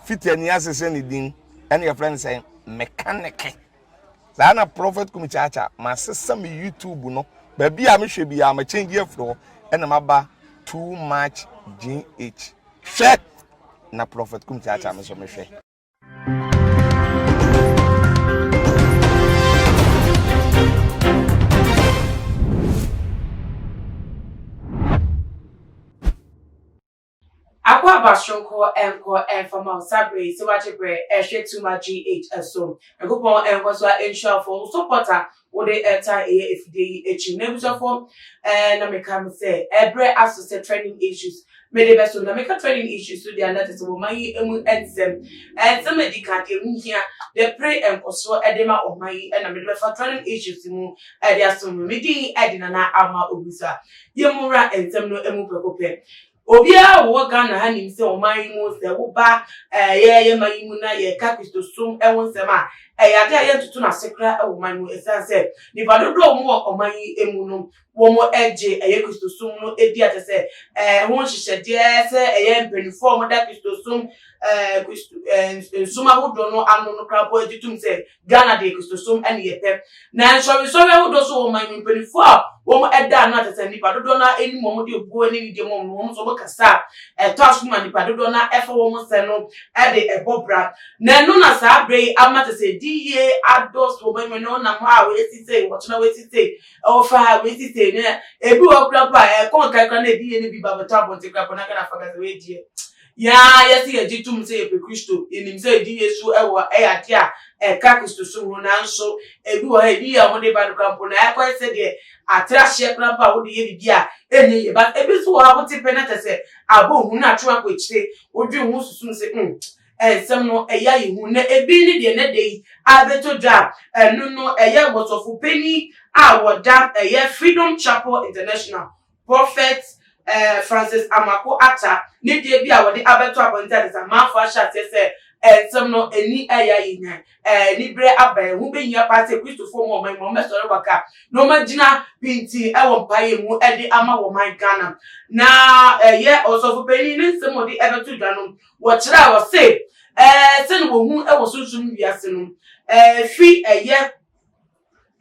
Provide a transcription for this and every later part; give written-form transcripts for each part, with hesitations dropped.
Fitani asesa ne din ɛna yɛfrɛ no sɛ mekaneke. Saa na Prophet Kumi Kyaakya masesa me YouTube no baabi a mehwɛ biara ma change afiri hɔ ɛna maba too much GH. Hwɛ na Prophet Kumi Kyaakya me nso mehwɛ. Akwaaba soronko nkɔ mfa ma wo saa berɛ yi sɛ woagye berɛ ɛrehwɛ Tuma GH so. Nyankopɔn nkɔ so a nhyira wo for wo support a wode ɛtaa ɛyɛ afidie yi akyi. Na abusuafoɔ ɛɛ na meka mo sɛ ɛberɛ aso sɛ trending issues mede bɛso na meka trending issues so deɛ a na kyerɛ sɛ wɔ ɔman yi mu nsɛm nsɛm a ɛdi kan deɛ ɛho hia deɛ pere nkɔsoɔ ɛde ma ɔman yi ɛna mede bɛfa trending issues mu ɛde asom no. Me din ɛde Nana Ama Obusa. Yɛmmura nsɛm no mu prɛko pɛ. Obiara a ɔwɔ Ghana ha nim sɛ ɔman yi mu sɛ woba ɛyɛ yɛn man yi mu na yɛka Kristosom ho nsɛm a, ɛyɛ ade a yɛntoto no ase koraa wɔ ɔman yi mu ɛsiane sɛ nnipa dodoɔ a wɔwɔ ɔman yi mu no wɔgye ɛyɛ Kristosom no di a kyerɛ sɛ ɛho nhyehyɛdeɛ sɛ ɛyɛ mpanimfoɔ a wɔda Kristosom ɛɛ Kristo ɛɛ nsom ahodoɔ no ano no koraa mpo gye tom sɛ Ghana deɛ Kristosom ne yɛpɛ. Na nsɔrensɔre ahodoɔ nso wɔ ɔman mu, mpanimfoɔ a wɔn da ano a kyerɛ sɛ nnipa dodoɔ no ara anim wɔn de obuo ne anidie ma wɔn no, wɔn nso wɔkasa a ɛtɔ aso ma nnipa dodoɔ no ara ɛfa wɔn nsɛm no de ɛbɔ bra. Na ɛno na saa berɛ yi ama kyerɛ sɛ adiyie adɔɔso wɔ ɔman mu, ɛno nam hɔ a wei asi sei, ɔkyena wei asi sei, ɔfa ha wei asi sei, na ebi wɔ hɔ koraa mpo a ɛkɔ nkan koraa na adiyie no bi ba bɛtɔ abɔnten koraa mpo na Ghanafoɔ ka sɛ wei deɛ Yɛn ara yɛse yɛgye tom sɛ yɛpɛ Kristo, yɛnim sɛ yɛdi Yesu wɔ ɛyɛ adeɛ a ɛka Kristosom ho, nanso ebi wɔ hɔ a ebi yɛ a wɔde ba no koraa mpo no ɛkɔyɛ sɛ deɛ atra hyeɛ koraa mpo a wode yɛ biribi a ɛnyɛ yie. But ebi nso wɔ hɔ a wote pɛ na kyerɛ sɛ abɔ hu na atwe akɔ akyire, wodwen ho susu sɛ mm nsɛm no ɛyɛ ayɛ hu. Na ebi ne deɛ nɛ da yi abɛtɔ dwa a ɛno no ɛyɛ wɔsɔfo panin a wɔda ɛyɛ Freedom Chapel International Prophet eh, Francis Amoako Atta ne deɛ bi a wɔde abɛto abɔnten a kyerɛ sɛ amanfoɔ ahyɛ aseɛ sɛ eh, nsɛm no ani ɛyɛ ayɛ nyan, eh, aniberɛ aba, ɛho bɛhia paa sɛ Kristofoɔ mu ɔman mu wɔbɛsɔre waka na wɔagyina pintin ɛwɔ mpaeɛ mu ɛde ama wɔ man Ghana. Na ɛyɛ ɔsɔfo panin ne nsɛm a ɔde ɛbɛto dwa no wɔkyerɛ a wɔse eh, sɛne wɔhu ɛwɔ sunsum wiase no eh, fi ɛyɛ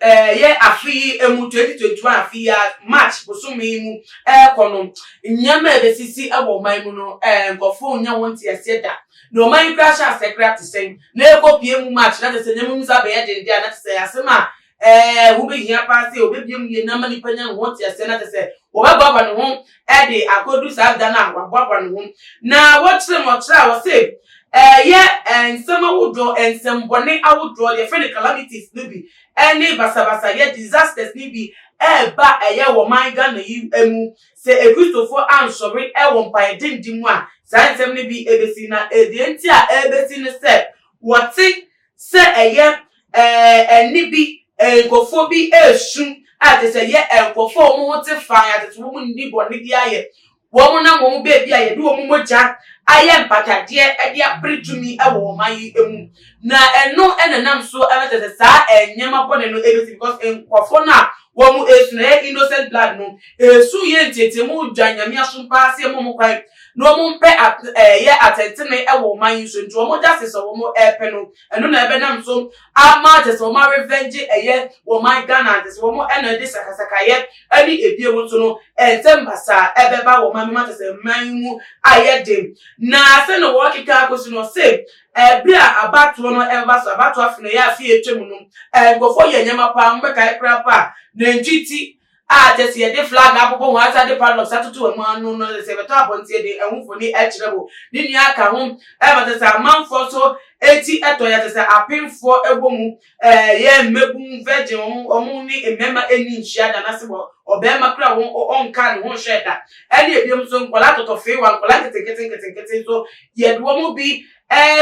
Ɛyɛ afe yi mu, 2021 afe yi ara, March bosome yi mu rekɔ no, nneɛma a ɛbɛsisi wɔ ɔman mu no, nkurɔfoɔ nnya ho nteaseɛ da. Na ɔman yi koraa hyɛ aseɛ koraa te sɛn? Na ɛrekɔpue mu March, na kyerɛ sɛ nneɛma mu saa bɛyɛ den deɛ a, na kyerɛ sɛ ɛyɛ asɛm a ɛho bɛhia paa sɛ wɔbɛbue mu yie na ama nnipa anya ne ho nteaseɛ, na kyerɛ sɛ wɔbɛboaboa ne ho de akɔdu saa da no a waboaboa ne ho. Na wɔkyerɛ mu ɔkyerɛ a wɔse ɛyɛ nsɛm ahodoɔ, nsɛmbɔne ahodoɔ, deɛ yɛfrɛ no calamities no bi ne basabasayɛ, disasters no bi ɛreba ɛyɛ wɔ man Ghana yi mu. Sɛ Akristofoɔ ansɔre wɔ mpaeɛ denden mu a, saa nsɛm no bi ɛbɛsi. Na deɛ nti a ɛrebɛsi ne sɛ wɔte Sɛ ɛyɛ ɛɛ nne bi, nkurɔfoɔ bi resu a kyerɛ sɛ ɛyɛ nkurɔfoɔ a wɔn ho te fann a kyerɛ sɛ wɔn nni bɔne biara yɛ. Wɔn nam wɔn baabi a yɛde wɔn mogya ayɛ mpatadeɛ de apere tumi wɔ wɔn man yi mu. Na ɛno na ɛnam so ma kyerɛ sɛ saa nneɛma bɔne no ɛbɛsi because nkurɔfoɔ no a wɔn resu no ɛyɛ innocent blood no ɛresu yɛ nteateamu dwa Nyame asom paa sɛ yɛma wɔn kwan na wɔn mpɛ at ɛyɛ atɛntene wɔ ɔman yi so nti wɔn justice a wɔn ɛpɛ no ɛno na ɛbɛnam so ama kyɛ sɛ wɔn arevenge ɛyɛ wɔn man Ghana kyɛ sɛ wɔn ɛna ɛde sakasakayɛ ɛne ebie mu nso no ɛnsɛm basaa ɛbɛba wɔ man mu ma kyɛ sɛ man yi mu ayɛ den na sɛ na wɔkeka akɔsi no ɔse ɛbere a abatoɔ no ɛba so abatoɔ afe no ɛyɛ afe atwa mu no nkurɔfoɔ yɛ nneɛma paa mo bɛkae koraa paa nantwi ti a kyerɛ sɛ yɛde flag abobɔ ho asan de padlocks atoto wɔn ano no, sɛ yɛbɛtɔ abɔnten yɛde ɛho mfoni kyerɛ wo. Ne nua ka ho ma kyerɛ sɛ amanfoɔ nso ti tɔ yɛ kyerɛ sɛ apemfoɔ wɔ mu, yɛ mmabun, virgin, wɔn wɔn ne mmarima nni nhyia da anaasɛ wɔ ɔbarima koraa wɔn ɔnkaa ne ho nhwɛɛ da. Ɛne ebinom nso nkwadaa tɔtɔfeewa, nkwadaa nketenkete nketenkete nso yɛde wɔn bi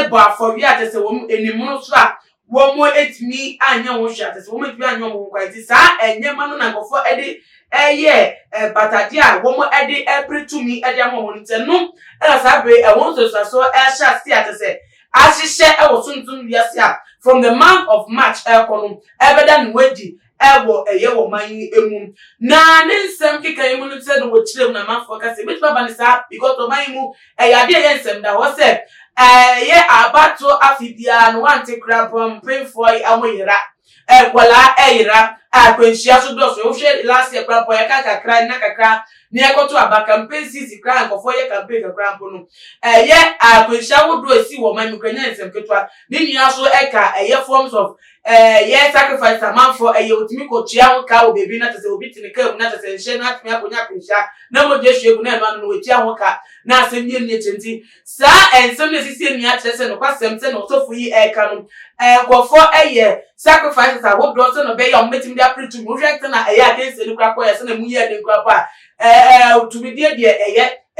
bɔ afɔreɛ a kyerɛ sɛ wɔn animono so a wɔantumi anyɛ ho hwee, ate sɛ wɔantumi anyɛ wɔn ho kwan. Nti saa nneɛma no na nkurɔfoɔ de ɛyɛ mpatadeɛ a wɔde repere tumi de ama wɔn. Nti ɛno na saa bere ɛho nsunsuansoɔ ɛrehyɛ ase a kyerɛ sɛ ahyehyɛ wɔ sonsom wiase a from the month of March ɛrekɔ no ɛbɛda ne ho adi wɔ ɛyɛ wɔ man yi mu. Na ne nsɛm keka yi mu no sɛ no wɔkyerɛ mu na amanfoɔ ka sɛ ebɛtumi aba ne saa because ɔman yi mu ɛyɛ adeɛ ɛyɛ nsɛm da hɔ sɛ Ɛyɛ abatoɔ afe biara no wante koraa mpo mpemfoɔ yi ɔmo yera, nkwadaa ɛyera, akwanhyia so dɔɔso. Wohwɛ last year koraa mpo yɛka kakra nna kakra na yɛkɔto aba campaign season koraa nkɔfoɔ yɛ campaign kakra mpo no ɛyɛ akwanhyia ahodoɔ esi wɔ ɔman mu koraa nyɛ nsɛm ketewa. Ne nyinaa so ɛka ɛyɛ forms of ɛyɛ sacrifice amanfoɔ ɛyɛ otumi kɔ tua ho ka wɔ beebi na kyerɛ sɛ obi te ne kaa mu na kyerɛ sɛ nhyɛn no atumi akɔnya akwanhyia na mogya ehwie gu na ɛno ano no wetua ho ka na asɛm yɛ nni akyɛ. Nti saa nsɛm no esisi ani akyerɛ sɛ nokwasɛm sɛ na ɔsɔfo yi ɛreka no, nkurɔfoɔ ɛyɛ sacrifices ahodoɔ sɛ na ɔbɛyɛ a wɔbɛtumi de apere tumi. Wohwɛ sɛ na ɛyɛ akansie no koraa kɔyɛ sɛ na mu yɛ den koraa po a tumidie deɛ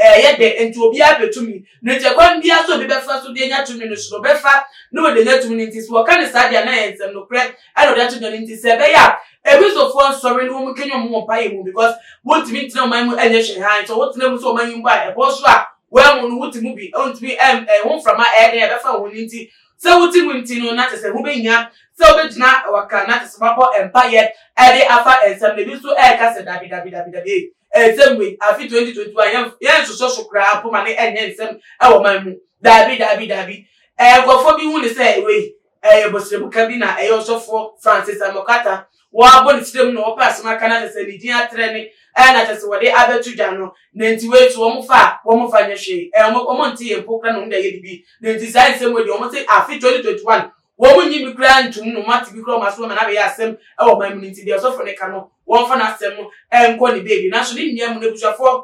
ɛyɛ dɛ, nti obiara pɛ tumi na nti ɛkwan biara so obi bɛfa so de anya tumi no so no ɔbɛfa na wɔde anya tumi no. Nti sɛ wɔka ne saa deɛ na ɛyɛ nsɛm nokorɛ ɛna ɔde ato dwa no. Nti sɛ ɛbɛyɛ a ebisofoɔ nsɔre no wɔn kenya wɔn wɔ mpaeɛ mu because wɔntumi ntena ɔman mu ɛnyɛ hwɛ ha. Nti wɔtena mu sɛ ɔman yi mu a ɛbɔ so a wɔn mu no wote mu bi ɔntumi ɛho mframa ɛyɛ den ɛbɛfa wɔn. Nti sɛ wote mu nti no na kyerɛ sɛ ho bɛnya sɛ wobɛgyina waka na kyerɛ sɛ wabɔ mpaeɛ ɛde afa nsɛm na ebi nso ɛɛka sɛ dabi, dabi, dabi, dabi, nsɛm wei afi 2021 yɛn nsosɔ so koraa mpo ma ne ɛnyɛ nsɛm ɛwɔ man mu. Dabi, dabi, dabi. Nkurɔfoɔ bi hu ne sɛ wei ɛyɛ bɔsirɛmuka bi na ɛyɛ ɔsɔfoɔ Francis Amokata wɔabɔ ne tirim na wɔpɛ asɛm aka na kyerɛ sɛ ne din atrɛ ne ɛna kyerɛ sɛ wɔde abɛto dwa no. Na nti wei so wɔn fa a wɔn fa nyɛ hwee wɔn nte yɛn mpo kora na wɔn de ayɛ bibi. Na nti saa nsɛm wei deɛ wɔn se afi 2021 wɔn nyi bi koraa ntum na wɔn ate bi koraa wɔn aso wɔn na abɛyɛ asɛm ɛwɔ ɔman mu no. Nti deɛ ɔsɔfo ne ka no wɔn fa n'asɛm no ɛnkɔ ne beebi. Nanso ne nyinaa mu no, abusuafoɔ,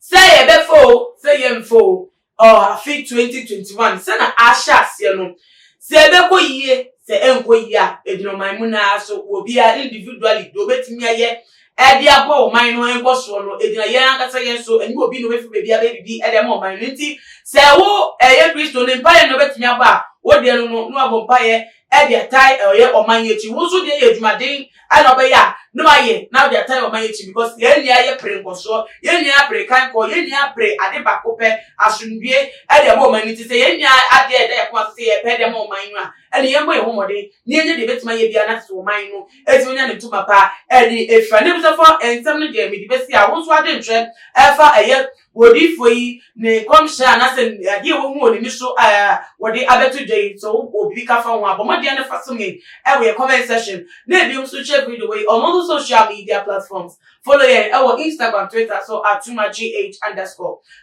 sɛ yɛbɛfo o, sɛ yɛmfo o, afe 2021 sɛ na ahyɛ aseɛ no, sɛ ɛbɛkɔ yie sɛ ɛnkɔ yie a, ɛgyina ɔman mu naa so. Obiara individually deɛ obɛtumi ayɛ ɛde abɔ ɔman no nkɔ soɔ no ɛgyina yɛn ankasa yɛn so. Ɛnyɛ obi na obɛfiri baabi abɛyɛ biribi ɛde ama ɔman no. Nti sɛ wo ɛyɛ Kristo ne mpaeɛ no obɛtumi abɔ a, wo deɛ no na wabɔ mpaeɛ ɛde atae ɛyɛ ɔman yi akyi. Wo nso deɛ yɛ adwumaden ɛna ɔbɛyɛ a na wayɛ na ɔde atae ɔman yi akyi because yɛn nyinaa yɛ pere nkɔsoɔ, yɛn nyinaa pere kankɔ, yɛn nyinaa pere ade baako pɛ, asomdue ɛde ɛbɔ ɔman yi ti. Sɛ yɛn nyinaa adeɛ ɛda yɛ kɔn ase sɛ yɛpɛ de ama ɔman yi a, ɛne yɛn bɔ yɛn ho mmɔden ne yɛn nyɛ deɛ ebɛtumi ayɛ biara na tete ɔman no eti onya ne ntoma pa ɛde efira ne bisafo. Nsɛm no deɛ mede bɛsi a wɔn nso ade ntwerɛ ɛfa ɛyɛ odiifoɔ yi ne nkɔmhyɛ anaasɛ adeɛ a wɔhu wɔ n'ani so a wɔde abɛto dwa yi. So obi ka fa ho a, bɔ mmɔden ne fa so me ɛwɔ yɛ comment section. Na ebi nso kyɛ video wei ɔno nso social media platforms, follow yɛn ɛwɔ Instagram, Twitter so at too much gh_,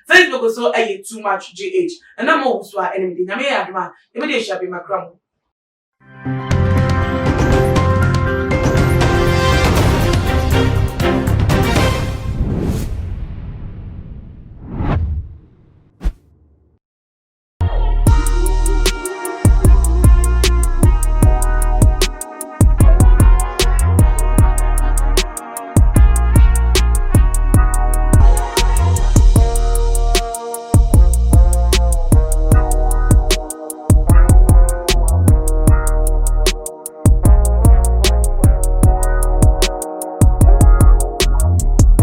Facebook so ɛyɛ Too Much GH. Ɛnam ɔwɔ so a ɛnum de Nyame yɛ adom a yɛbɛde ahyia bi makra mu.